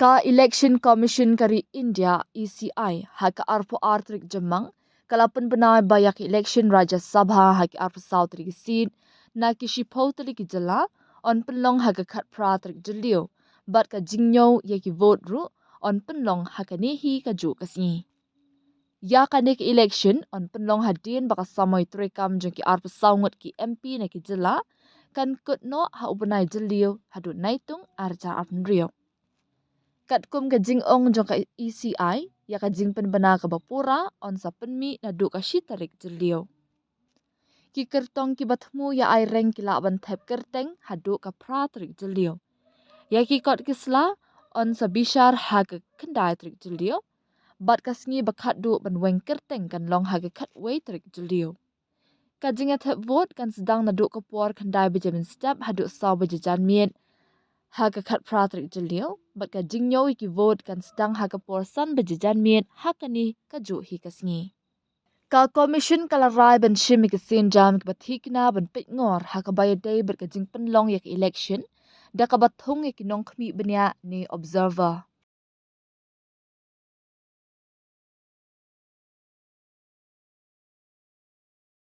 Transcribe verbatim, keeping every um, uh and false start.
Ka Election Commission ka ri India, E C I, ha ka arphew ar tarik Jymmang, ka la pynbna ba ïa ka election Rajya Sabha ha ki arphew saw tarik Sit, na ki shiphew tylli ki jylla, yn pynlong ha ka khatphra tarik Jylliew, bad ka jingñiew ïa ki vote ruh yn pynlong ha kane hi kajuh ka sngi. Ïa kane ka election yn pynlong hadien ba ka samoi treikam jong ki arphew saw ngut ki M P na ki jylla kan kut noh ha u bnai Jylliew haduh Naitung arhajar arphew hynriew. Katkum ka jingong jong ka E C I, ïa ka jingpynbna kaba pura yn sa pynmih naduh ka shi tarik Jylliew. Ki kyrtong kiba thmu ïa ai reng ki lah ban thep kyrteng haduh ka phra tarik Jylliew. Ïa ki kot ki sla yn sa bishar ha ka khyndai tarik Jylliew, bad ka sngi ba khatduh ban weng kyrteng kan long ha ka khatwei tarik Jylliew. Ka jingïathep vote kan sdang naduh ka por khyndai baje mynstep haduh saw baje janmiet ha ka khatphra tarik Jylliew, bad ka jingñiew ïa ki vote kan sdang ha ka por san baje janmiet ha kane kajuh hi ka sngi. Ka Commission ka la rai ban shim ïa ki sienjam kiba thikna ban peitngor ha kaba ïadei bad ka jingpynlong ïa ka election da kaba thung ïa ki nongkhmih bniah ne observer.